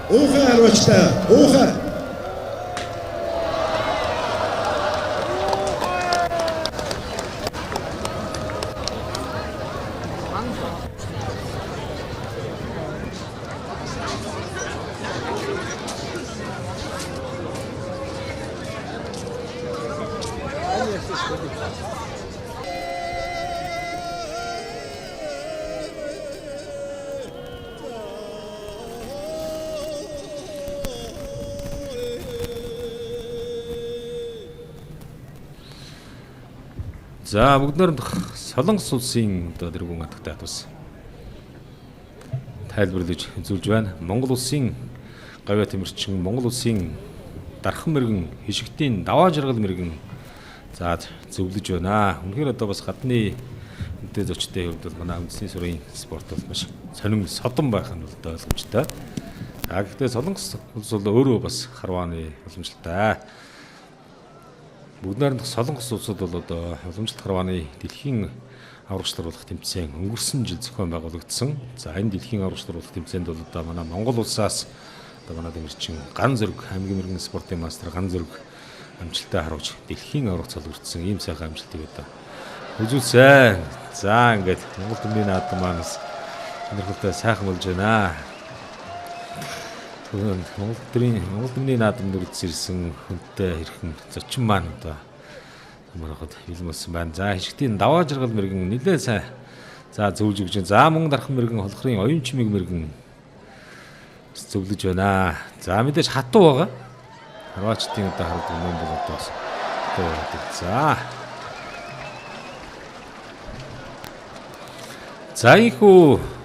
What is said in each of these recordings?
Уухай харваачтай. Уухай. За бүгд найрамдах Солонгос улсын одоо дэргүүн хатагтай бас тайлбарлаж үзүүлж байна. Монгол улсын гавьяа тэмэрчин, Монгол улсын дархан мэрэгэн, хишигтийн даваа жаргал мэрэгэн за зөвлөж байна. Үнэхээр одоо бас гадны үнэтэй зочдын хувьд бол манай үндэсний сүрийн спорт бол маш сонин содон байх нь бол ойлгомжтой. За гэхдээ Солонгос улс бол өөрөө бас харвааны уламжлалтай. Бүгд найрамдах Солонгос улсад бол одоо уламжлалт харвааны дэлхийн аврагч болох тэмцээн өнгөрсөн жил зохион байгуулагдсан. За энэ дэлхийн аврагч болох тэмцээнд бол одоо манай Монгол улсаас одоо манай дэмэрчин Ган Зүрэг аймгийн мэрэгэн спортын мастер Ган Зүрэг амжилттай харуулж дэлхийн аврагч цолгордсон ийм сайхан амжилтыг одоо үзүүлсэн. За ингээд Монгол түмний наадам маань бас сонирхолтой сайхан болж байна. Монгол түмний наадам нүрэлц ирсэн хүнтэй хэрхэн зочин маань одоо манайхад бэлэн болсон байна. За хишгтийн даваа жаргал мэрэгэн нэлээд сайн за зөвлөж өгч байна. За мөн дархан мэрэгэн холхрын оюун чимэг мэрэгэн зөвлөж байна. За мэдээж хатуу байгаа. Хорватчдын одоо хардаг юм бол одоо бас хатуу байдаг. За. За ийхүү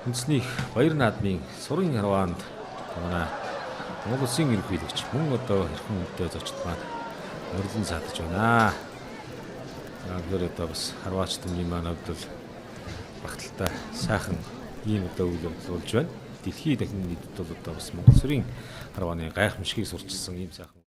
үндэсний баяр наадмын сурын харваанд манай Монгол улсын ерөнхийлөгч мөн одоо хэрхэн үнэтэй зочд маань морилон саадаж байна. За тэгэхээр одоо бас харваач түмний маань хувьд бол багталтай сайхан ийм одоо үйл явдал болж байна. Дэлхий дахин нийтэд бол одоо бас Монгол сүрийн харвааны гайхамшигыг сурчилсан ийм сайхан